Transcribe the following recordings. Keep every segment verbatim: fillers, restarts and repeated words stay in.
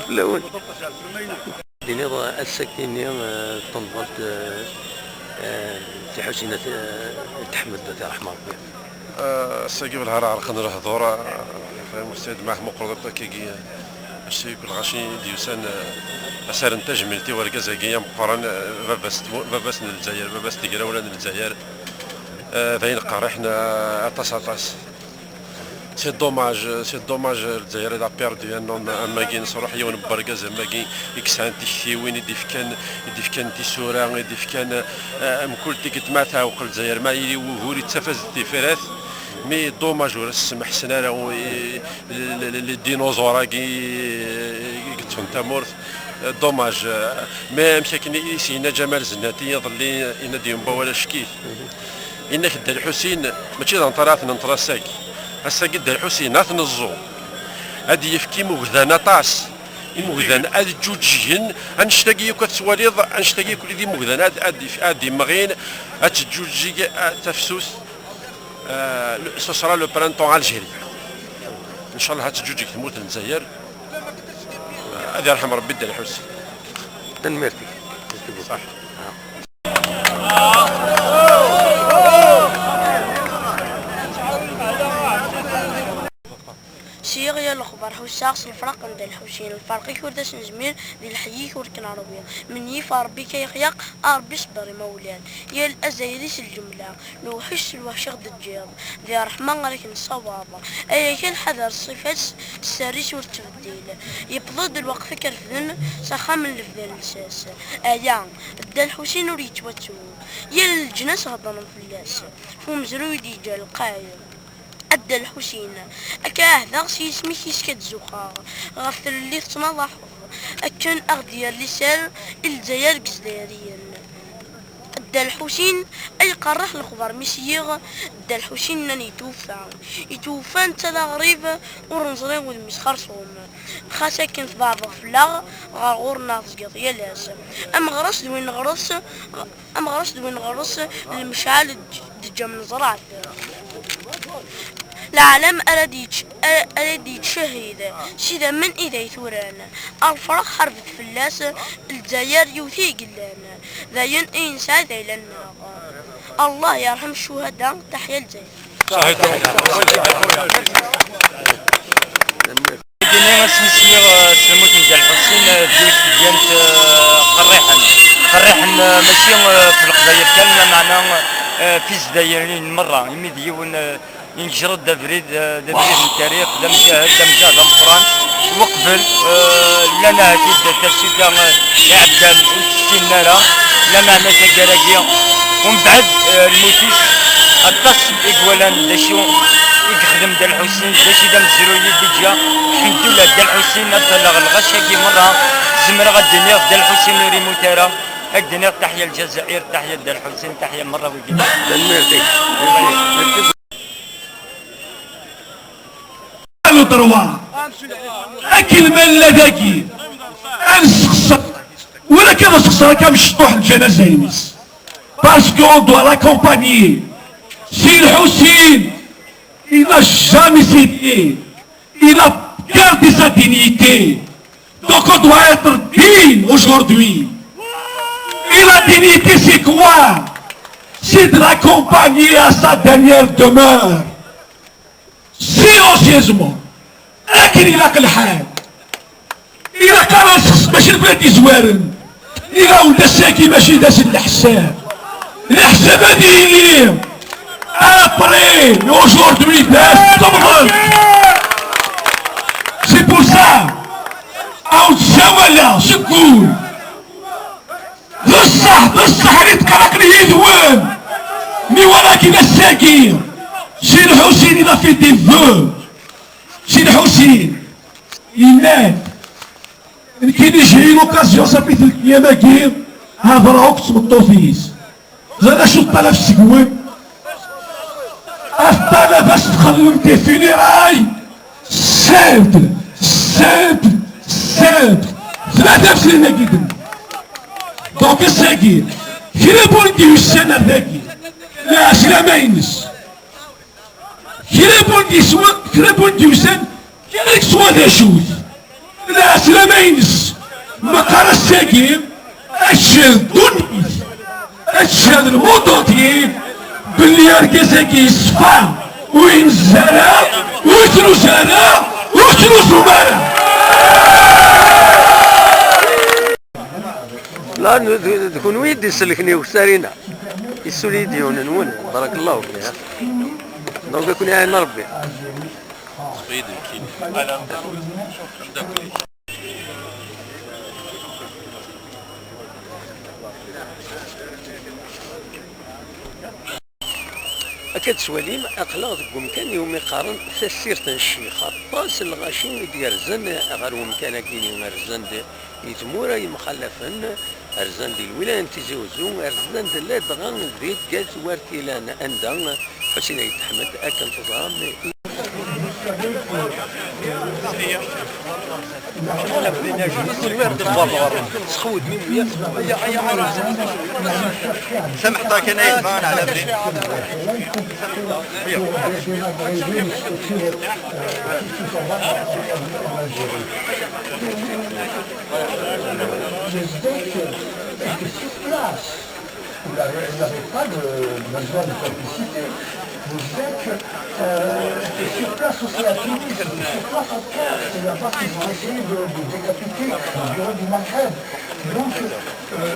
Fell-awen. Tiniḍ ass-agi-nni, eh, d tanḍalt, eh, eh, n Si Ḥusin At, eh, At Ḥmed, ad t-yerḥem Ṛebbi. Eh, ass-agi belha ɛerqen lehdur, eh, Saɛid Maɛtub Meqqran akkagi, eh, ass-agi lɣaci i d-yusan, eh, ad as-rren tajmilt i urgaz-agi ameqqran, eh, baba-s tmu-, baba-s n Lezzayer, baba-s n tegrawla n Lezzayer. Eh, d ayen qerriḥen, eh, aṭas, aṭas. C'est dommage, c'est dommage, Lezzayer, il a perdu un homme, am wagi nesruḥ yiwen n urgaz, am wagi i yesɛan tiktiwin, i d-ifkan, i d-ifkan tisura, i d-ifkan, eh, mkul tikkelt ma tɛewweq Lezzayer, ma yili wugur yettaf-as-d tifrat, mais dommage ur as-smeḥsen ara i, les, les, les dinosaures-agi i yeṭṭfen tamurt, eh, dommage, eh, mais amek akken i s-yenna Ǧamal Zennati iḍelli, yenna-d yiwen wawal acek-it. Yenna-k Dda Lḥusin, mačči d aneṭṭar ara t-nenṭer ass-agi. Ass-agi Dda Lḥusin, ad t-neẓẓu. Ad d-yefk imugdan aṭas. Imugdan ad ǧǧuǧǧgen, annect-agi akk ad twaliḍ, annect-agi akk d imugdan ad, ad, ad d-imɣin, ad teǧǧuǧǧeg, eh, tafsut. Eh, le, ce sera le printemps algérien. Ncallah ad teǧǧuǧǧeg tmurt n Lezzayer. Eh, ad yerḥem Rebbi Dda Lḥusin. Tanemmirt-ik. Ṣaḥ. Sliɣ yal lexbar, ḥusseɣ s lefraq n Dda Lḥusin. Lferq-ik ur d as-nezmir, di leḥyi-k ur k-nerwi. Menyif a Rebbi ka yexyaq, a Rebbi ṣebber imawlan. Yal azayri s lǧemla, lewḥec s lweḥc i ɣ-d-teǧǧiḍ. Di ṛṛeḥma ara k-nessawaḍ. Ay akal ḥader ṣṣifat-s, sser-is ur tettbeddil. Yewweḍ-d lweqt ad k-refden s axxam n lebda n lsas. Aya, Dda Lḥusin ur yettwattu. Yal leǧnas heddren fell-as. F umezruy i d-yeǧǧa lqay. A Dda Lḥusin, ad k-ɛahdeɣ s yisem-ik isk ad zuxxeɣ. Ɣef tlelli tettnaḍaḥeḍ. Akken a ɣ-d-yerr liser i Lezzayer deg Izzayriyen. Dda Lḥusin, ay qerreḥ lexbar mi s-yiɣ, Dda Lḥusin nnan yetweffa. Yetweffa netta d aɣrib, ur neẓri udem-is xerṣum. Xas akken tbeɛdeḍ fell-aɣ, ɣer ɣur-neɣ tezgiḍ yal ass. Ameɣres d win neɣres, ameɣres d win neɣres, d lemceɛl d-, d-ǧǧam neẓra-t. Leɛlam ara d-yečč-, ara, ara d-yettcehhid s idammen i d ay turan. A lefrax ḥarbet fell-as, Lezzayer yiwet i yellan. D ayen i nesɛa d ayla-nneɣ. Allah yerḥem ccuhada, teḥya Lezzayer. Nekkini asmi sliɣ, eh, s lmut n Dda Lḥusin, eh, d yiwet tedyant, eh, qerriḥen. Qerriḥen, eh, mačči, eh, f Leqbayel kan, lameɛna, eh, f Izzayriyen merra, imi d yiwen, eh, inejreḍ d abrid, eh, d abrid n tarix, d amjahed, d amjahed ameqqran. Weqbel, eh, llan ahat-id tafsut-a, eh, iɛeddan ur tt-ssinen ara, lameɛna taggara-agi, umbeɛd, eh, lmut-is, aṭas i iwalan d acu i yexdem Dda Lḥusin, d acu i d amezruy i d-iǧǧa. Lḥemdullah, Dda Lḥusin, ad ṭalleɣ lɣaci-agi merra, zemreɣ ad d-iniɣ Dda Lḥusin ur imut ara, ad d-iniɣ taḥya Lǧazair, taḥya Dda Lḥusin, taḥya merra wigi. Tanemmirt-ik. Le droit. Akken ma nella dagi, ad nessexṣer, wala kan ad nessexṣer akka mecṭuḥ n janaza-ines. Parce qu'on doit l'accompagner. Si Lḥusin, il n'a jamais cédé. Il a gardé sa dignité. Donc on doit être digne aujourd'hui. Et la dignité, c'est quoi? C'est de l'accompagner à sa dernière demeure. Silencieusement. Akken ilaq lḥal. Ilaq ara nessexṣer mačči d wid yezwaren. Ilaq-awen d ass-agi mačči d ass n leḥsab. Leḥsab ad yili après, aujourd'hui, d ass n temɣelt. C'est pour ça, ad wen-d-ssawaleɣ seg wul. D ṣṣeḥ, d ṣṣeḥ, ad itqerqer yid-wen. Mi walakin ass-agi, Si Lḥusin, il a fait des vœux. Si Lḥusin, yenna-d, nekkini j'ai eu l'occasion, ça fait tlata ayyam-agi, hedreɣ akked tmeṭṭut-is. Ẓriɣ acu ṭṭalab seg-wen? Ɣef ṭṭalab ad s-txedmem des funérailles simples, simples, simples. Tlata msirin-agi d-, donc ass-agi, kra n win d-yusan ar dagi, lɛeslama-ines. Kra n win d-yeswa, kra n win d-yusan, kra yeswa d acu-t. Lɛeslama-ines, meqqar ass-agi, ad tcehd ddunit, ad tcehd lmuṭuṭ-i, belli argaz-agi yeṣfa, ur inezzi ara, ur yettnuzu ara, ur yettnuzu ara. La, d, d, d kunwi i d-isellken i usarina. Yessuli-yi-d yiwen-nwen, barakallahu fih. Donc, ad ken-iɛin Rebbi. Akka d-twalim, aql-aɣ deg wemkan iwumi qqaren Tassirt n Ccix. Aṭas n lɣaci i d-yerzan ɣer wemkan-agi, rzan-d i tmura yemxalafen, rzan-d i lwilaya n Tizi Uzzu, rzan-d ladɣa di Gat Wartilan, anda Ḥusin Ayt Ḥmed, akken teẓram, سامح طاكن ايه ما نعلم. Vous n'avez, vous n'avez pas de besoin de complicité. Vous êtes, euh, sur place aussi à Tunis, sur place en Corse, et là-bas qu'ils ont essayé de, de décapiter le bureau du Maghreb. Donc, euh,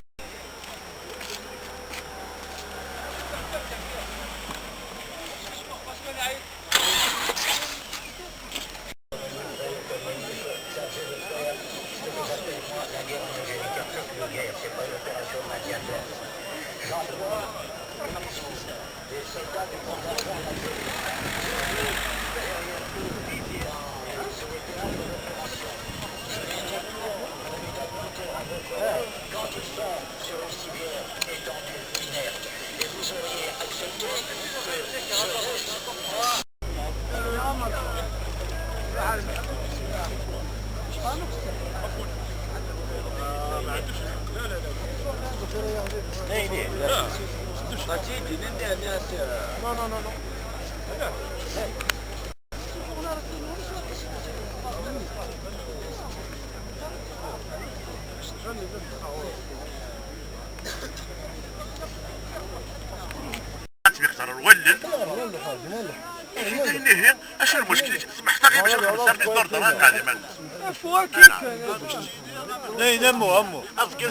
Ad kem-yextar wallen. Ihi, acu n lmuckel? Smeḥt-aɣ i bac ad nexdem sarmi d-ddurdra n lɛaliman. Afu akif. Ayen amu, amu. Aẓekka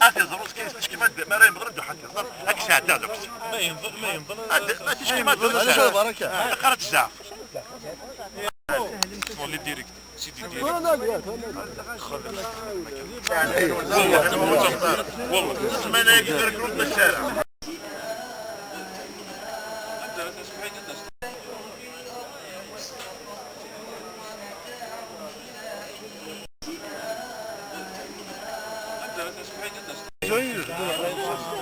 ad iẓru s kayes ticki ma d-, ma ara yemḍel ad d-uḥad iẓer. Ad k-sɛeddaɣ deg-s. Ma yenḍel, ma yenḍel. Ad, ma ticki ma d-, ad d-uḥad iẓer. Aqar ad tezɛef. Tessneḍ les directs.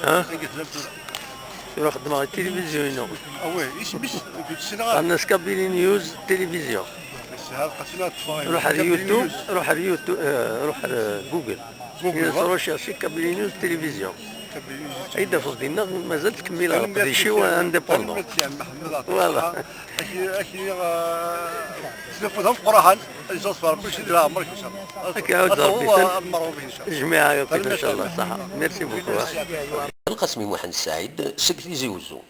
Ha? Tura xeddmeɣ i tilivizyu-inu. Qqaren-as Kabylie News Télévision. Ruḥ ar YouTube, ruḥ ar YouTube, eh, ruḥ ar, eh, Google. Google, recherche Kabylie News Télévision. Ay d-tafeḍ dinna, mazal ttkemmileɣ leqdic-iw indépendant. Voilà. Ad k-yawi Rebbi s leɛmer-ik, inchallah. Ad k-iɛawed Rebbi. Jmiɛ yakk, inchallah, ṣaḥa. Merci beaucoup. Lqasmi Muḥend Saɛid seg Tizi Uzzu.